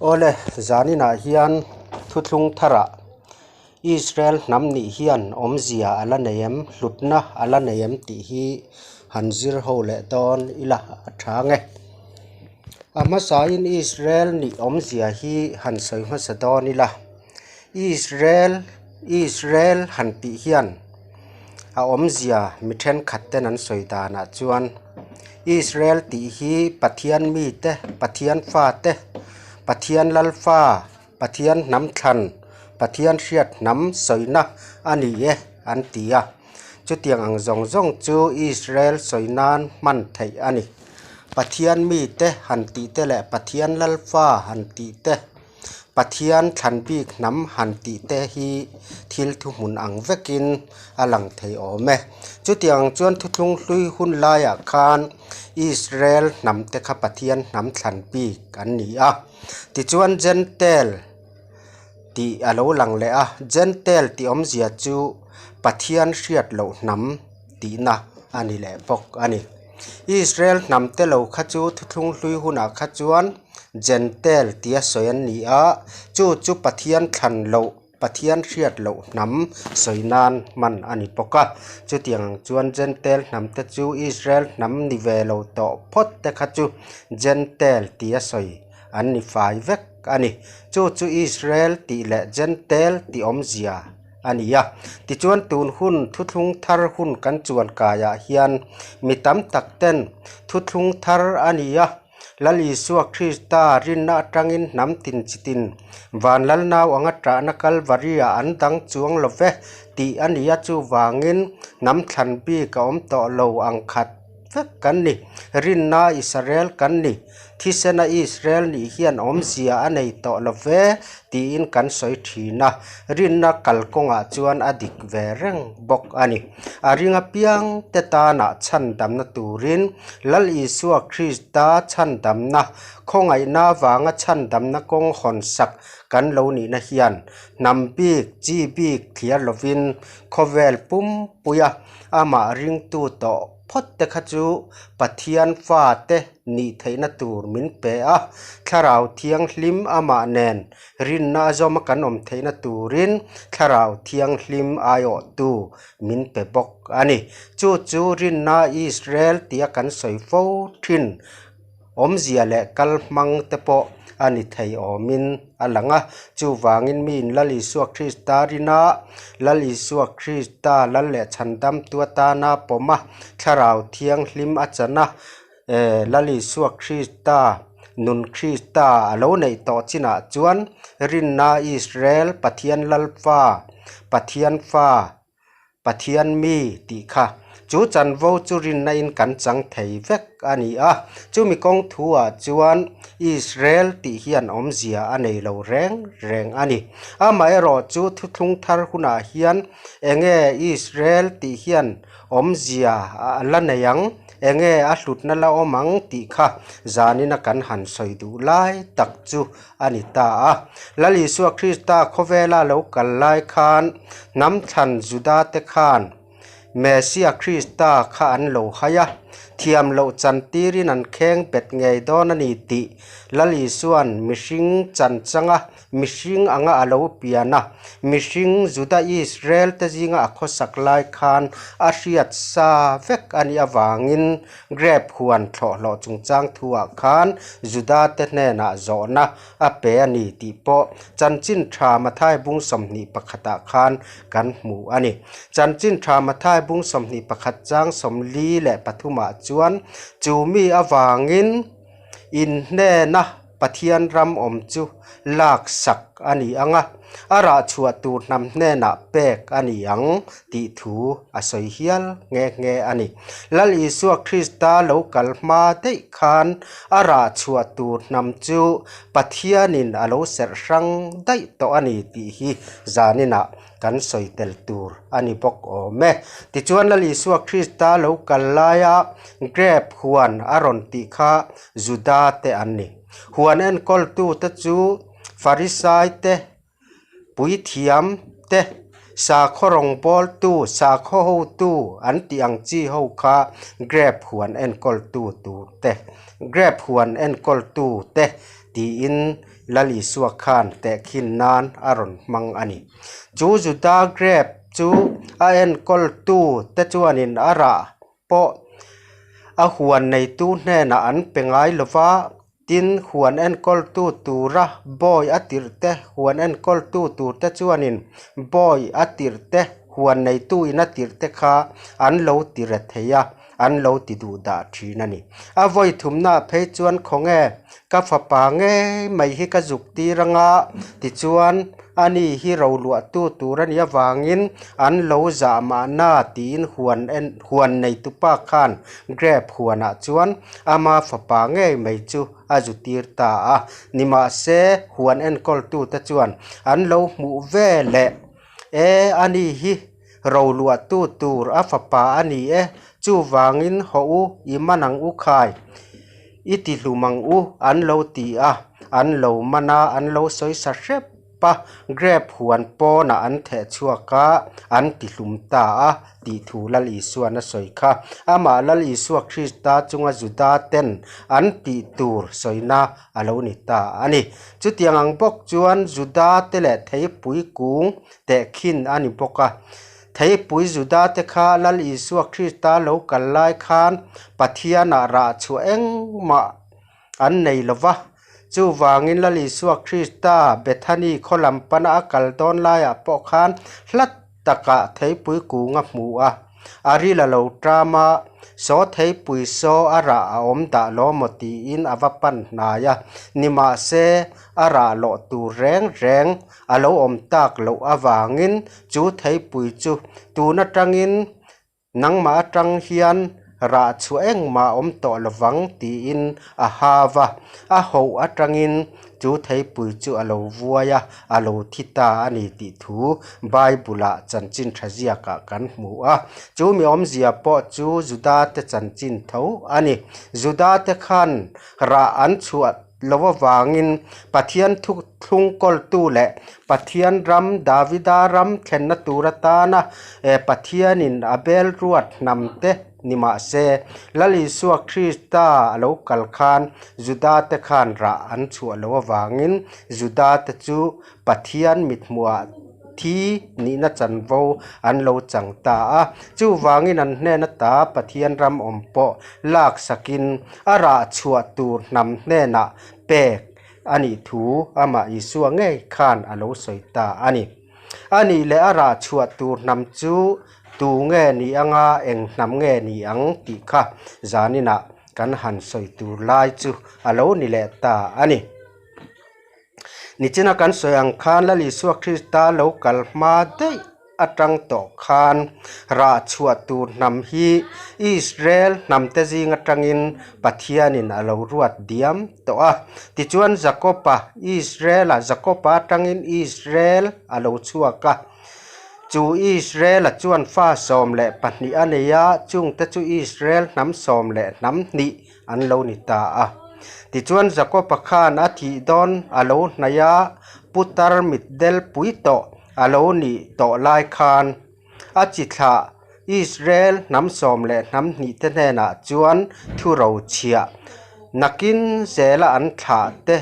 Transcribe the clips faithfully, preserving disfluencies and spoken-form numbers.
Awle, zaninah hian thuthlung thara Israel hnam nih hian awmzia a la nei em, hlutna a la nei em tih hi han zir ho leh dawn ila a ṭha nge. A hmasain Israel nih awmzia hi han sawi hmasa dawn ila. Israel, Israel han tih hian a awmzia mi ṭhenkhat ten an sawi danah chuan Israel tih hi Pathian mi te, Pathian fa te, Pathian lal fa, Pathian hnam thlan, Pathian hriat hnam sawina a ni e an ti a. Chutiang ang zawng zawng chu Israel sawi nan hman theih a ni. Pathian mi te han tih te leh Pathian lal fa han tih te, Pathian thlan bik hnam han tih te hi thil thuhmun ang vekin a lang thei awm e. Chutiang chuan thuthlung hlui hun laiah khan Israel hnam te kha Pathian hnam thlan bik an ni a. Tichuan Gentile tih a lo lang leh a, Gentile tih awmzia chu Pathian hriat loh hnam tihna a ni leh bawk a ni. Israel hnam te lo kha chu thuthlung hlui hunah kha chuan Gentile tia sawi an ni a, chu chu Pathian thlan loh, Pathian hriat loh hnam sawi nan hman a ni bawk a. Chutiang ang chuan Gentile hnam te chu Israel hnam ni ve lo tawh phawt te kha chu Gentile tia sawi an ni fai vek a ni. Chu chu Israel tih leh Gentile tih awmzia a ni a. Tichuan tun hun thuthlung thar hun kan chuan kaiah hian mi tam tak ten thuthlung thar a ni a. Lal Isua Krista rinna aṭangin hnam tin chitin vanlal nau anga ṭahna Kalvari-a an dang chuang lo ve tih a ni a, chuvangin hnam thlan bik a awm tawh lo ang khat vek kan ni. Rinna Israel kan ni. Thisena Israel nih hian awmzia a nei tawh lo ve tiin kan sawi ṭhin a. Rinna kalkawngah chuan a dik ve reng bawk a ni. A ring apiang te tana chhandamna turin Lal Isua Krista chhandamna, khawngaihna vanga chhandamna kawng hawnsak kan lo nihna hian hnam bik, chi bik thliar lovin khawvel pumpuia amah ringtu tawh phawt te kha chu Pathian fa te nih theihna tur min pe a, Thlarau Thianghlim amah nen rinna a zawma kan awm theihna turin Thlarau Thianghlim aiawhtu min pe bawk a ni. Chu chu rinna Israel tia kan sawi fo ṭhin awmzia leh kalhmang te pawh a ni thei awmin a lang a. Chuvangin miin Lal Isua Krista rinna, Lal Isua Krista lal leh chhandamtu atana pawma, Thlarau Thianghlim a chana, eh, Lal Isua Krista, nun Krista a lo neih tawh chinah chuan rinna Israel, Pathian lal fa, Pathian fa, Pathian mi tih kha chu chanvo chu rinna in kan chang thei vek a ni a. Chumi kawng thuah chuan Israel tih hian awmzia a nei lo reng reng a ni. Amaherawhchu thuthlung thar hunah hian enge Israel tih hian awmzia a la nei ang, enge a hlutna la awm ang tih kha zanina kan han sawi duh lai tak chu a ni ta a. Lal Isua Krista khawvela lo kal lai khan hnam thlan Juda te khan Messia Krista kha an lo hai a, thiam loh chantirin an kheng bet ngei dawn a ni tih Lal Isuan mihring chan changa, mihring anga a lo pian a, mihring Juda Israel te zinga a khawsak lai khan a hriat sa vek a nih avangin, grep huan thlawh hlawh chungchang thuah khan Juda te hnenah zawhna a pe a ni tih pawh Chanchin Ṭha Mathai bung sawmhnih pakhatah khan kan hmu a ni. Chanchin Ṭha Mathai bung sawmhnih pakhat chang sawmli leh pathumah chuan, chu mi avangin in hnena Pathian ram awm chu laksak a ni ang a, a rah chhuah tur hnam hnenah pek a ni ang tih thu a sawi hial nge nge a ni. Lal Isua Krista lo kal hma daih khan a rah chhuah tur hnam chu Pathianin a lo serh hrang daih tawh a ni tih hi zaninah kan sawi tel tur a ni bawk awm e. Tichuan Lal Isua Krista lo kal laia grep huan a rawn tih kha Juda te an ni. Huan enkawltu te chu Farisai te, puithiam te, sakhaw rawngbawltu, sakhaw hotu an tih ang chi ho kha grep huan enkawltu tur te, grep huan enkawltu te, tiin Lal Isua khan tehkhin nan a rawn hmang a ni. Chu Juda grep chu a enkawltu te chuanin a rah pawh a huan neitu hnena an pe ngai lova, tin huan enkawltu tura bawi a tirh te, huan enkawltu tur te chuanin bawi a tirh te, huan neitu in a tirh te kha an lo ti rethei a, an lo ti duhdah ṭhin a ni. A vawi thumna phei chuan, khawnge ka fapa ngei mai hi ka zuk tir anga, tichuan ani hi ro luahtu tur a nih avangin an lo zahmahna tiin huan en, huan neitupa khan grep huanah chuan ama fapa ngei mai chu a zu tir ta a. Nimahse huan enkawltu te chuan an lo hmuh ve leh, e, ani hi ro luahtu tur a fapa a ni e, chuvangin hawh u, i man ang u khai, i ti hlum ang u, an lo ti a, an lo man a, an lo sawisa hrep a, grep huan pawna an theh chhuak a, an ti hlum ta a, tih thu Lal Isuan a sawi kha. Amah Lal Isua Krista chunga Juda ten an tih tur sawina a lo ni ta a ni. Chutiang ang bawk chuan Juda te leh theipui kung tehkhin a ni bawk a. Theipui Juda te kha Lal Isua Krista lo kal lai khan Pathiana rah chhuah engmah an nei lo va. Chuvangin Lal Isua Krista Bethany khaw lam pana a kal dawn laiah pawh khan hlat takah theipui kung a hmu a, a ril a lo ṭam a, saw theipui saw a rah a awm dah lo maw tiin a va pan hnai a. Nimahse a rah lawh tur reng reng a lo awm tak loh avangin chu theipui chu tun aṭangin nangmah aṭang hian rah chhuah engmah awm tawh lovang tiin a hau va, a hauh aṭangin chu theipui chu a lo vuai a, a lo thi ta a ni tih thu Bible-ah chanchin ṭha ziakah kan hmu a. Chu mi awmzia pawh chu Juda te chanchin tho a ni. Juda te khan rah an chhuah lo avangin Pathian thuthlung kawltu leh Pathian ram, Davida ram thlenna tur atana, eh, Pathianin a bel ruat hnam te nimahse, Lal Isua Krista a lo kal khan Juda te khan rah an chhuah lo avangin Juda te chu Pathian mithmuhah thi nihna chanvo an lo chang ta a. Chuvangin an hnena ta Pathian ram awm pawh laksakin a rah chhuah tur hnam hnena pek a nih thu amah Isua ngei khan a lo sawi ta a ni. A nih leh a rah chhuah tur hnam chu tu nge ni anga eng hnam nge ni ang tih kha zaninah kan han sawi tur lai chu a lo ni leh ta a ni. Nichina kan sawi ang khan Lal Isua Krista lo kal hma daih aṭang tawh khan rah chhuah tur hnam hi Israel hnam te zing aṭangin Pathianin a lo ruat diam tawh a. Tichuan Jakoba Israela, Jakoba aṭangin Israel a lo chhuak a. Chu Israela chuan fa sawm leh pahnih a nei a, chungte chu Israel hnam sawm leh hnam hnih an lo ni ta a. Tichuan Jakoba khan a thih dawn a lo hnai a, putar mitdel pui tawh a lo nih tawh lai khan a chi thlah Israel hnam sawm leh hnam hnih te hnenah chuan thu ro chhia nakin zela an thlah te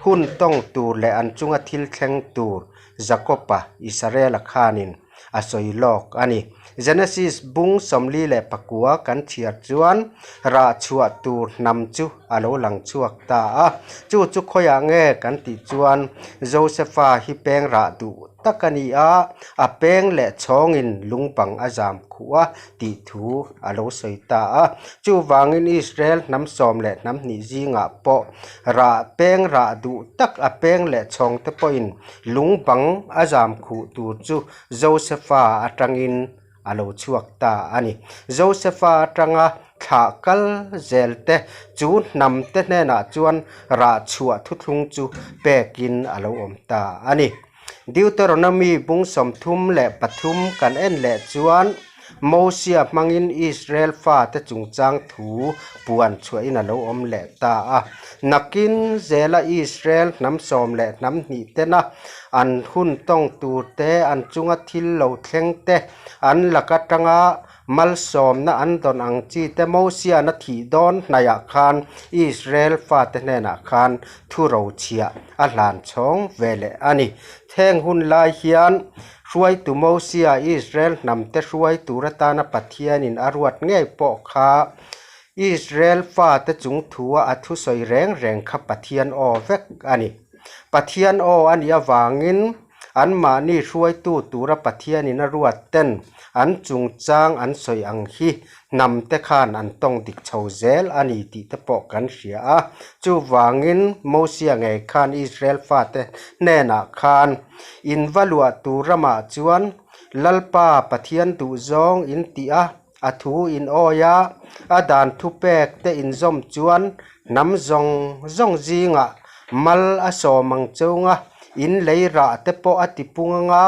hun tawng tur leh an chunga thil thleng tur Jakoba Israela khanin a sawi lawk a ni. Genesis bung sawmli leh pakua kan chhiar chuan rah chhuah tur hnam chu a lo lang chhuak ta a. Chu chu khawiah nge kan tih chuan Josefa hi peng rah duh tak a ni a, a peng leh chhawngin lungbang a zam khuh a tih thu a lo sawi ta a. Chuvangin Israel hnam sawm leh hnam hnih zingah pawh rah peng rah duh tak a peng leh chhawng te pawhin lungbang a zam khuh tur chu Josefa aṭangin a lo chhuak ta a ni. Josefa aṭanga thlah kal zel te chu hnam te hnenah chuan rah chhuah thuthlung chu pekin a lo awm ta a ni. Deuteronomy bung sawmthum leh pathum kan en leh chuan Mosia hmangin Israel fate chungchang thu puan chhuahin a lo awm leh ta a. Nakin zela Israel hnam sawm leh hnam hnih tena an hun tawng tur te an chunga thil lo thleng te an lak aṭanga malsawmna an dawn ang chi te Mosian a thih dawn hnaiah khan Israel fate hnenah khan thu ro chhia a hlan chhawng ve leh a ni. Theng hun lai hian hruaitu Mosia Israel hnam te hruai tur atana Pathianin a ruat ngei pawh kha Israel fate chung thua a thusawi reng reng kha Pathian aw vek a ni. Pathian aw a nih avangin anmahni hruaitu tura Pathianin a ruat ten an chungchang an sawi ang hi hnam te khan an tawng dik chho zel a ni tih te pawh kan hria a. Chuvangin Mosia ngei khan Israel fate hnenah khan, "In va luah tur ramah chuan Lalpa Pathian duh zawng in ti a, a thu in awia, a dan thupek te in zawm chuan hnam zawng zawng zingah mal a sawm ang chunga, in lei rah te pawh a ti pung anga,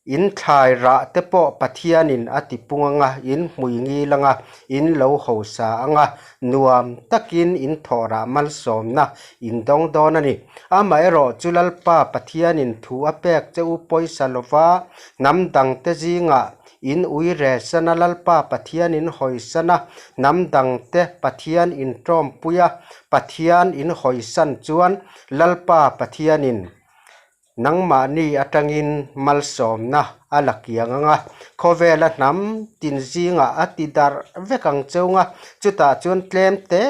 in thlai rah te pawh Pathianin a ti pung anga, in hmui ngil anga, in lo hausa anga, nuam takin in thawh rah malsawmna in dawng dawn a ni. Amaherawhchu Lalpa Pathianin thu a pek che u pawisa lova, hnam dang te zingah in ui resana Lalpa Pathianin hawisana, hnam dang te Pathian in tawmpuia, Pathian in hawisan chuan Lalpa Pathianin nangmahni atangin malsawmna a la kiang anga, khawvela hnam tin zingah a ti darh vek ang chunga, chutah chuan tlem te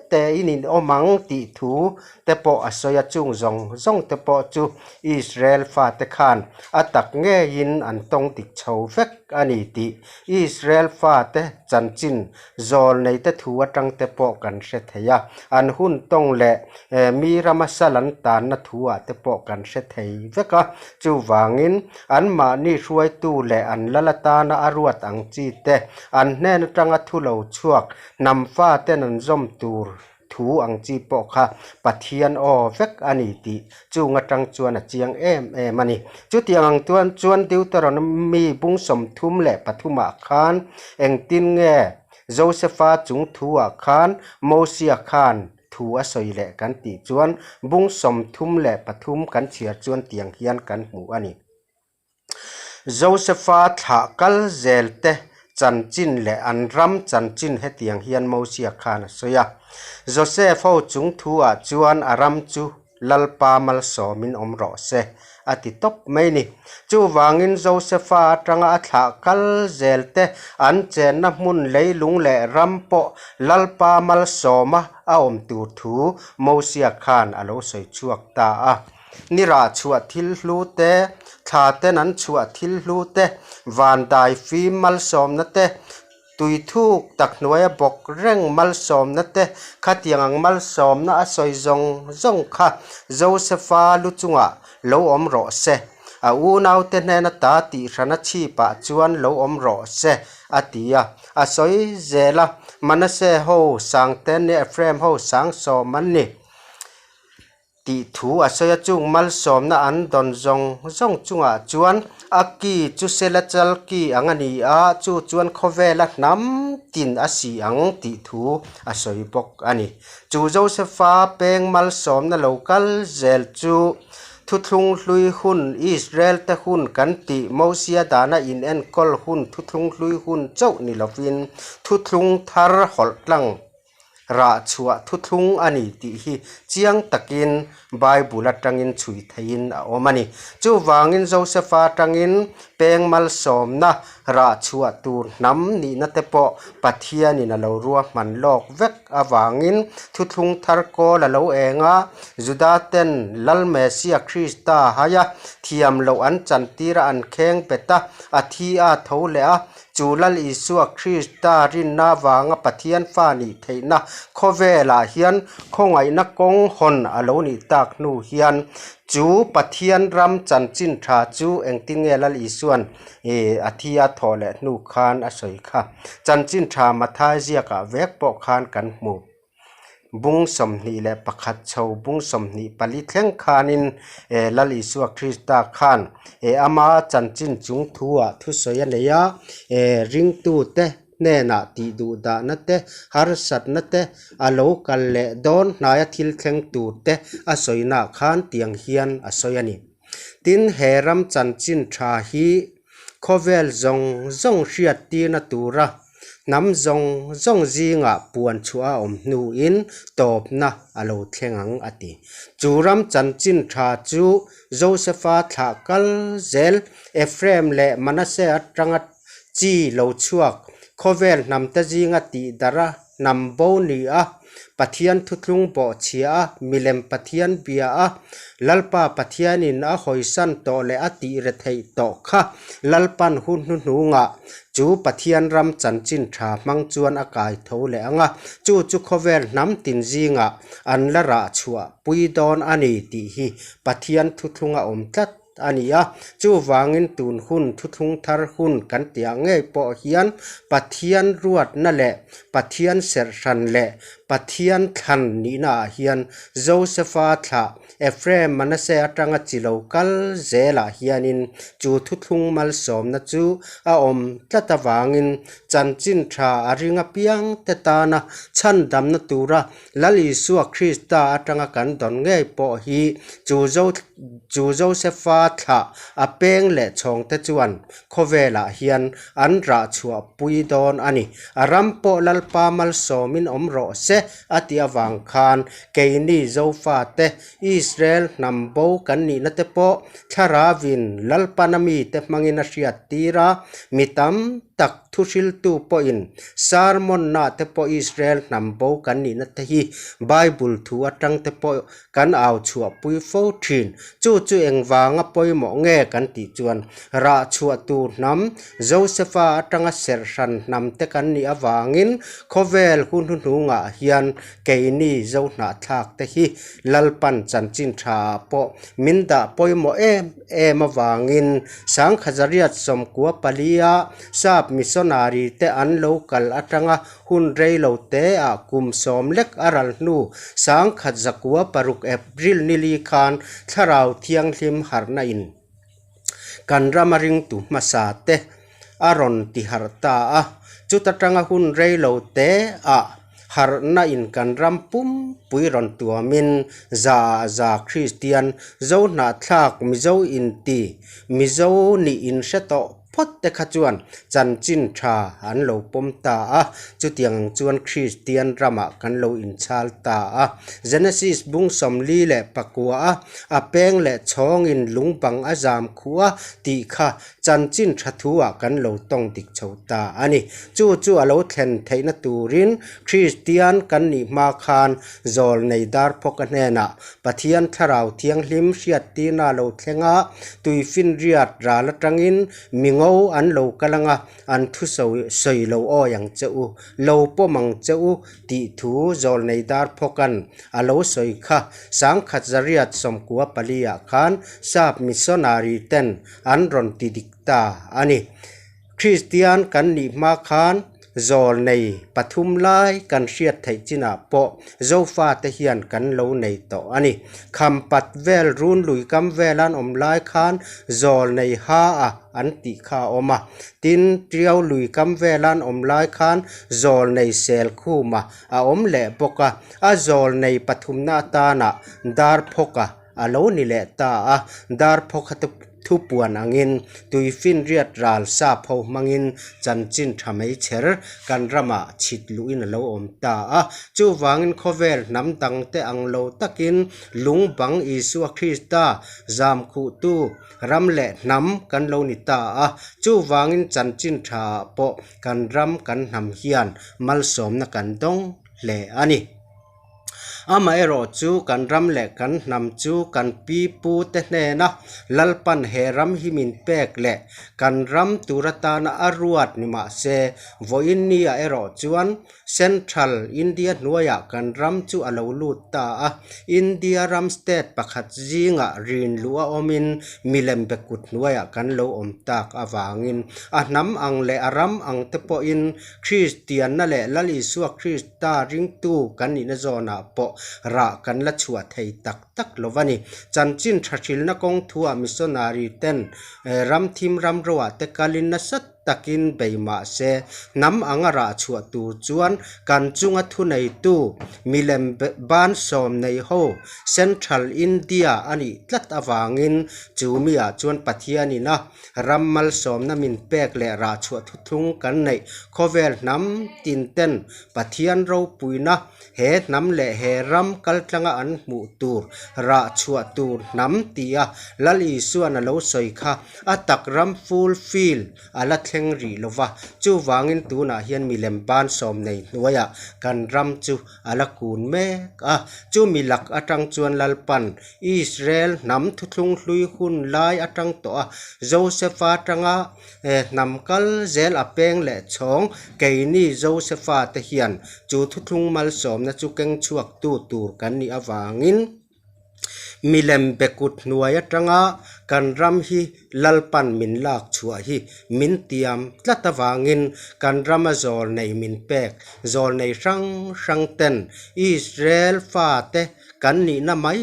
te in in awm ang tih thu te pawh a sawi a, chung zawng zawng te pawh chu Israel fate khan a tak ngeiin an tawng dik chho vek a ni tih Israel fate chanchin zawlnei te thu atang te pawh kan hre thei a, an hun tawng leh, eh, mi rama sal an tanna thu ah te pawh kan hre thei vek a. Chuvangin anmahni hruaitu leh an lal atana a ruat ang chi te, an hnen atanga thu lo chhuak, hnam faten an zawm tur thu ang chi pawh kha Pathian aw vek a ni tih chung atang chuan a chiang em em a ni. Chutiang ang chuan, chuan Deuteronomy bung sawmthum leh pathumah khan engtin nge Josepha chung thuah khan Mosia khan thu a sawi leh kan tih chuan, bung sawmthum leh pathum kan chhiar chuan tiang hian kan hmu a ni. Josepha thlah kal zel te chanchin leh an ram chanchin hetiang hian Mosia khan a sawi a. Joseph ho chung thuah chuan a ram chu Lalpa malsawmin awm rawh se, a ti tawp mai ni. Chuvangin Josepha atanga a thlah kal zel te an chenna hmun leilung leh ram pawh Lalpa malsawma a awm tur thu Mosia khan a lo sawi chhuak ta a. Ni rah chhuah thil hlu te, thla ten an chhuah thil hlu te, van dai fim malsawmna te, tui thuk tak hnuaia bawk reng malsawmna te, khatiang ang malsawmna a sawi zawng zawng kha Josepha lu chungah lo awm rawh se. A unaute hnena ta tih hrana chhipah chuan lo awm rawh se, a ti a. A sawi zel a, Manasseh ho sang ten ni, Ephraim ho sang sawm an ni tih thu a sawi a, chung malsawmna an dawn zawng zawng chungah chuan a ki chu sela chal ki ang a ni a, chu chuan khawvela hnam tin a si ang tih thu a sawi bawk a ni. Chu Josepha peng malsawmna lo kal zel chu thuthlung hlui hun, Israel te hun kan tih, Mosia dana inenkawl hun, thuthlung hlui hun chauh ni lovin, thuthlung thar hawlh tlang rah chhuah thuthlung a ni tih hi chiang takin Bible atangin chhui theihin a awm a ni. Chuvangin Josepha atangin peng malsawmna rah chhuah tur hnam nihna te pawh Pathianin a lo ruahman lawk vek avangin thuthlung thar kawl a lo eng a, Juda ten Lal Messia Krista haia thiam lo an chantir a, an kheng bet a, a thi a tho leh a, chu Lal Isua Krista rinna vanga Pathian fa nih theihna khawvelah hian khawngaihna kawng hawn a lo nih tak hnu hian chu Pathian ram chanchin ṭha chu engtin nge Lal Isuan, eh, a thi a thawh leh hnu khan a sawi kha. Chanchin ṭha Mathai ziakah vek pawh khan kan hmu. Bung sawmhnih leh pakhat chho, bung sawmhnih pali thleng khanin, eh, Lal Isua Krista khan, eh, ama chanchin chung thuah thusawi a nei a, eh, ringtute hnenah tihduhdahna te, harsatna te a lo kal leh dawn hnaia thil thleng tur te a sawina khan tiang hian a sawi a ni. Tin, he ram chanchin ṭha hi khawvel zawng zawng hriattirna tura hnam zawng zawng zinga puan chhuah a awm hnuin tawpna a lo thleng ang a ti. Chu ram chanchin ṭha chu Josepha thlah kal zel, Ephraim le Manasseh atanga chi lo chhuak, khawvel hnam ta zinga tihdara hnam bo ni a, Pathian thuthlung bawhchhia a, milem Pathian bia a, Lalpa Pathianin a hawisan tawh le a tih rethei tawh kha Lalpan hun hnuhnunga chu Pathian ram chanchin ṭha hmang chuan a kai tho leh ang a, chu chu khawvel hnam tin zinga an la rah chhuah pui dawn a ni tih hi Pathian thuthlunga awm tlat a ni a. Chuvangin tun hun thuthlung thar hun kan tih ngei pawh hian Pathian ruatna leh Pathian serh hran leh Pathian thlan nihnaah hian Josepha thlah Ephraim Manasseh atanga chi lo kal zelah hianin chu thuthlung malsawmna chu a awm tlat avangin chanchin ṭha a ring apiang te tana chhandamna tura Lal Isua Krista atanga kan dawn ngei pawh hi chu Zo chu Josepha thlah a peng leh chhawngte chuan khawvelah hian an rah chhuah pui dawn a ni. A ram pawh Lalpa malsawmin awm rawh se a tih avang khan keini Zofate Israel hnam bo kan nihna te pawh Thlarauvin Lalpan a mite hmangin a hriattir a, mi tam tak thuhriltu pawhin sermon-na te pawh Israel hnam bo kan nihna te hi Bible thu atang te pawh kan au chhuah pui fo ṭhin. Chu chu engvanga pawimawh nge kan tih chuan rah chhuah tur hnam Josepha atanga serh hran hnam te kan nih avangin khawvel hun hnuhnungah hian keini Zo hnahthlak te hi Lalpan chanchin ṭha pawh min dah pawimawh em em avangin sangkhat zariat sawmkua palia sap missionary te an lo kal atanga hun rei lo te ah kum sawm lek a ral hnu sangkhat zakua paruk April ni li khan Thlarau Thianghlim harhna in kan rama ringtu hmasa te a rawn ti harh ta a. Chuta tanga hun rei lo te ah harhna in kan ram pumpui rawn tuamin za za Kristian Zo hnahthlak Mizo inti Mizo nih in hre tawh phawt te kha chuan chanchin ṭha an lo pawm ta a, chutiang ang chuan Kristian ramah kan lo inchhal ta a. Genesis bung sawmli leh pakua a, a peng leh chhawngin lung bang a zam khu a tih kha chanchin ṭha thuah kan lo tawng dik chho ta a ni. Chu chu a lo thlen theihna turin Kristian kan nih hma khan zawlnei dar phawka hnenah Pathian Thlarau Thianghlim hriattirna lo thlenga, tuifinriat ral atangin mingo an lo kal anga, an thu sawi, sawi lo awi ang che u, lo pawm ang che u tih thu zawlnei dar phawkan a lo sawi kha, sangkhat zariat sawmkua pali ah khan sap missionary ten an rawn ti dik ta a ni. Kristian kan nih hma khan zawlnei pathum lai kan hriat theih chinah pawh Zofa te hian kan lo nei tawh a ni. Khampat vel run lui kam vel an awm lai khan zawlnei ha a an tih kha a awm a. Tin, tiau lui kam vel an awm lai khan zawlnei sel khuma a awm leh bawk a. A zawlnei pathumna atana dar phawka a lo ni leh ta a, dar phawka thu, thupuan angin tuifinriat ral sap ho hmangin chanchin ṭha meichher kan ramah chhit luhin a lo awm ta a. Chuvangin khawvel hnam dangte ang lo takin lung bang Isua Krista zam khuhtu ram leh hnam kan lo ni ta a. Chuvangin chanchin ṭha pawh kan ram kan hnam hian malsawmna kan dawng hle a ni. Amaherawhchu kan ram leh kan hnam chu kan pi pu te hnena Lalpan he ram hi min pek leh kan ram tur atana a ruat ni mah se, vawiin ni ah erawh chuan Central India hnuaiah kan ram chu a lo lut ta a, India ram state pakhat zingah rin luh a awmin milem be kut hnuaiah kan lo awm tak avangin a hnam ang leh a ram ang te pawhin Kristianna leh Lal Isua Krista ringtu kan nihna zawnah pawh rah kan la chhuah thei tak tak lo va ni. Chanchin ṭha hrilna kawng thuah missionary ten, eh, ram thim ram roah te kalin nasat takin bei mah se, hnam anga rah chhuah tur chuan kan chunga thuneitu milem be-, ban sawm nei ho Central India a nih tlat avangin chu mi ah chuan Pathianin a ram malsawmna min pek leh rah chhuah thuthlung kan neih khawvel hnam tin ten Pathian ropuina he hnam leh he ram kaltlanga an hmuh tur rah chhuah tur hnam tia Lal Isuan a lo sawi kha a tak ram fulfill a la thleng rih lova. Chuvangin tunah hian milem ban sawm nei hnuaiah kan ram chu a la kun mek a. Chu mi lak atang chuan Lalpan Israel hnam thuthlung hlui hun lai atang tawh a, Josepha atanga, eh, hnam kal zel a peng leh chhawng keini Josepha te hian chu thuthlung malsawmna chu keng chhuaktu tur kan nih avangin, milem be kut hnuai atanga kan ram hi Lalpan min lak chhuah hi min tiam tlat avangin kan rama zawlnei min pek, zawlnei hrang hrang ten Israel fate kan nihna mai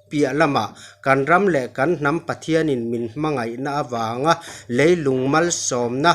piah lamah kan ram leh kan hnam Pathianin min hmangaihna avanga leilung malsawmna,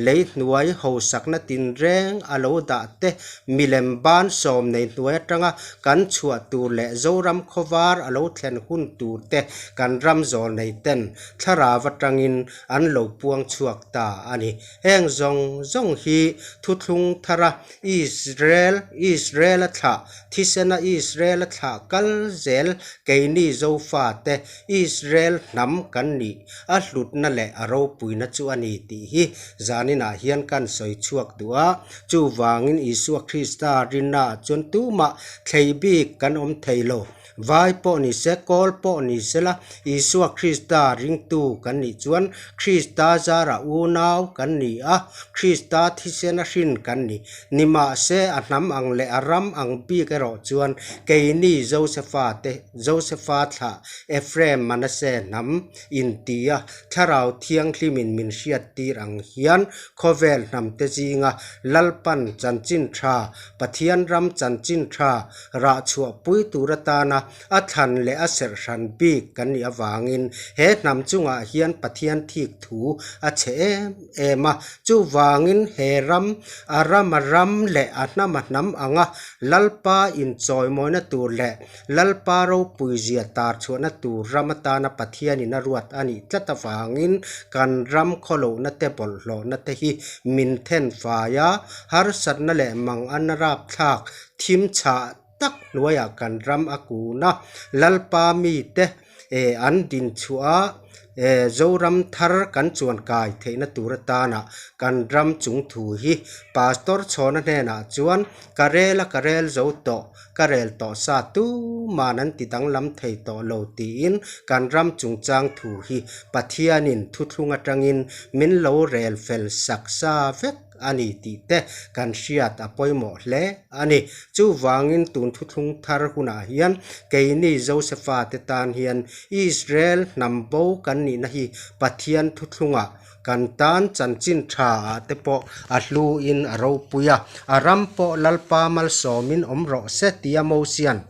lei hnuai hausakna tinreng a lo dah te, milem ban sawm nei hnuai atanga kan chhuah tur leh Zoram khawvar a lo thlen hun tur te kan ram zawlnei ten thlarau atangin an lo puang chhuak ta a ni. Heng zawng zawng hi thuthlung thara Israel, Israel a thlah, thisena Israel a thlah kal zel keini Zofa te Israel hnam kan nih a hlutna leh a ropuina chu a ni tih hi zaninah hian kan sawi chhuak duh a. Chuvangin Isua Krista rinna chuan tumah thlei bik kan awm thei lo. Vai pawh ni se, kawl pawh ni se la, Isua Krista ringtu kan nih chuan Krista zara unau kan ni a, Krista thisena hrin kan ni. Nimahse a hnam ang leh a ram ang bik erawh chuan keini Josepha te, Josepha thlah Ephraim Manasseh hnam inti a, Thlarau Thianghlimin min hriattir ang hian khawvel hnamte zinga Lalpan chanchin ṭha, Pathian ram chanchin ṭha rah chhuahpui tur atana a thlan leh a serh hran bik kan nih avangin he hnam chungah hian Pathian thik thu a chhe em em a. Chuvangin he ram, a ram a ram leh a hnam a hnam anga Lalpa inchawimawina tur leh Lalpa ropui zia tar chhuahna tur ram atana Pathianin a ruat a nih tlat avangin kan ram khawlohna te bawlhhlawhna te hi min then fai a, harsatna leh manganna rapthlak thim chhah tak hnuaiah kan ram a kun a, Lalpa mite, eh, an din chhuah a, eh, Zoram thar kan chuan kai theihna tur atana kan ram chung thu hi Pastor Chhawna hnenah chuan ka rel a, ka rel zo tawh, ka rel tawh sa tuman an ti danglam thei tawh lo tiin kan ram chungchang thu hi Pathianin thuthlung atangin min lo rel fel sak sa vek a ni tih te kan hriat a pawimawh hle a ni. Chuvangin tun thuthlung thar hunah hian keini Josepha te tan hian Israel hnam bo kan nihna hi Pathian thuthlunga kan tan chanchin ṭha ah te pawh a hluin a ropui a, a ram pawh Lalpa malsawmin awm rawh se tia Mosian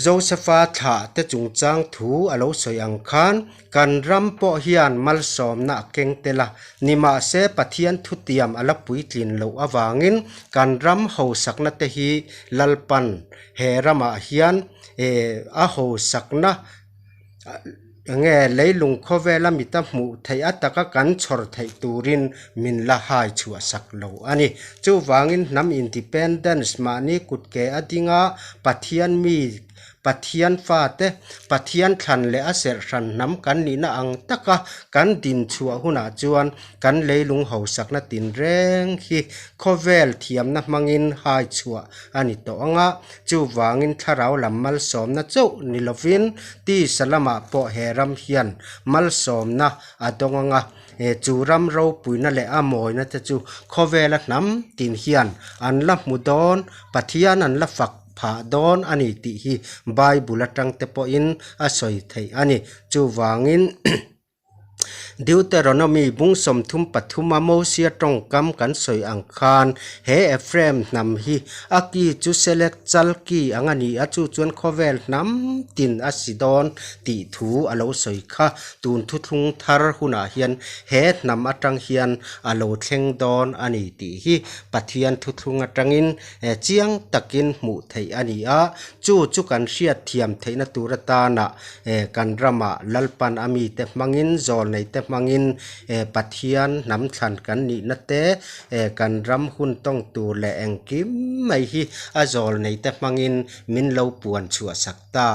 Josepha thlah te chungchang thu a lo sawi ang khan, kan ram pawh hian malsawmna a keng tel a, nimahse Pathian thutiam a la puitlin loh avangin kan ram hausakna te hi Lalpan he ramah hian, eh, a hausakna, ah, nge leilung khawvela mita hmuh theih a taka kan chhawr theih turin min la hai chhuah sak lo a ni. Chuvangin hnam independence mahni kut ke a dinga Pathian mi, Pathian fate, Pathian thlan leh a serh hran hnam kan nihna ang taka kan din chhuah hunah chuan kan leilung hausakna tinreng hi khawvel thiamna hmangin hai chhuah a ni tawh ang a. Chuvangin thlarau lam malsawmna chauh ni lovin tisa lamah pawh he ram hian malsawmna a dawng ang a. E, chu ram ropuina leh a mawina te chu khawvela hnam tin hian an la hmu dawn, Pathian an la fak phah dawn a ni tih hi Bible atang te pawhin a sawi theih a ni. Chuvangin Deuteronomy bung sawmthum pathuma Mosia ṭawngkam kan sawi ang khan, he Ephraim hnam hi a ki chu Selek Chalki ang a ni a, chu chuan khawvel hnam tin a si dawn tih thu a lo sawi kha. Tun thuthlung thar hunah hian he hnam aṭang hian a lo thleng dawn a ni tih hi Pathian thuthlung aṭangin, eh, chiang takin hmuh theih a ni a. Chu chu kan hriat thiam theihna tur atana, eh, kan rama Lalpan a mite hmangin, zawlneite hmangin, eh, Pathian hnam thlan kan nihna te, eh, kan ram hun tawng tur leh engkim mai hi a zawlneite hmangin min lo puan chhuahsak ta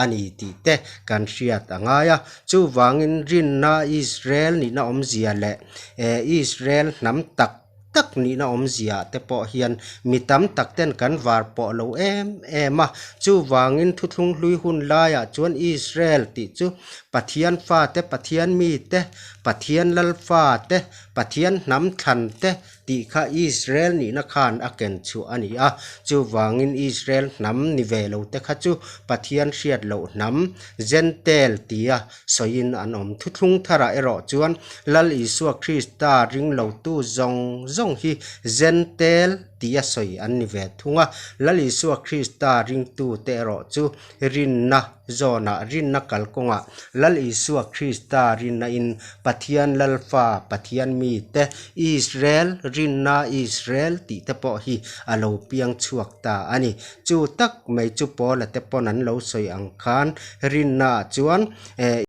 a ni tih te kan hriat a ngai a. Chuvangin rinna Israel nihna awmzia leh, eh, Israel hnam tak tak nihna awmzia te pawh hian mi tam tak ten kan var pawh lo em em a. Chuvangin thuthlung hlui hun laiah chuan Israel tih chu Pathian fate, Pathian mite, Pathian lal fate, Pathian hnam thlante tih kha Israel nihna khan a ken chhuah a ni a. Chuvangin Israel hnam ni ve lo te kha chu Pathian hriat loh hnam, Gentile tia sawiin an awm. Thuthlung tharah erawh chuan Lal Isua Krista ring lo tu zawng zawng hi Gentile tia sawi an ni ve thung a. Lal Isua Krista ringtute erawh chu rinna zawnah, rinna kalkawnga Lal Isua Krista rinna in Pathian Lalfa, Pathian mite, Israel, rinna Israel tih te pawh hi a lo piang chhuak ta a ni. Chu tak mai chu Paula te pawn an lo sawi ang khan, rinna chuan, eh,